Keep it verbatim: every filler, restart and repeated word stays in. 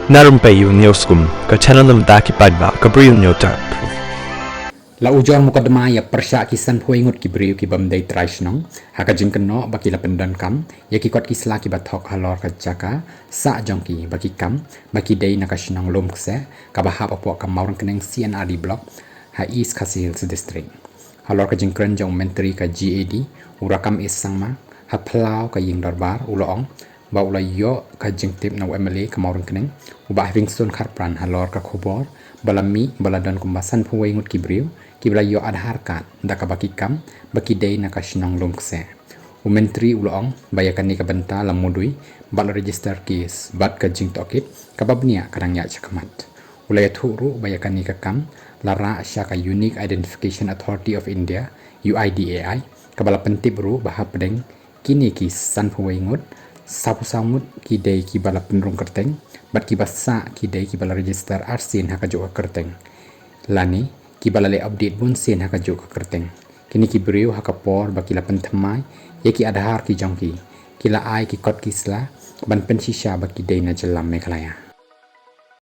Na Rympei U News Kum, ka channel na bynta ki paidbah ka Bri U News Tap. La ujor mukotduma ïa pyrshah ki sanphew wei ngut ki briew ki bym dei trai shnong ha ka jingkynnoh ba ki la pyndonkam ïa ki kot ki sla kiba thok halor ka jaka sah jong ki ba ki kam ba ki dei na ka shnong Lumkse kaba hap hapoh ka Mawryngkneng C&RD Block ha East Khasi Hills District. Halor ka jingkren jong u Myntri ka GAD, u Rakkam A Sangma, ha phyllaw ka ïing dorbar u la ong ba u la ïoh ka jingtip na u MLA ka Mawryngkneng, u Bah Heavingstone Kharpran, halor ka khubor ba la mih ba la don kumba sanphew wei ngut ki briew kiba la ïoh Aadhaar card da kaba ki kam ba ki dei na ka shnong Lumkse. U Myntri u la ong ba ïa kane ka bynta la mudui bad la register case bad ka jingtohkit kaba bniah ka dang ïaid shakhmat. U la ïathuh ruh ba ïa kane ka kam la rah sha ka Unique Identification Authority of India, UIDAI, kaba la pyntip ruh ba hapdeng kine ki sanphew wei ngut, sawphew saw ngut ki dei kiba la pynrung kyrteng bad kiba sah ki dei kiba la register arsien ha kajuh ka kyrteng, lane kiba la leh update bunsien ha kajuh ka kyrteng. Kine ki briew ha ka por ba ki la pynthymmai ïa ki Aadhaar ki jong ki, ki la ai ki kot ki sla ban pynshisha ba ki dei na jylla Meghalaya.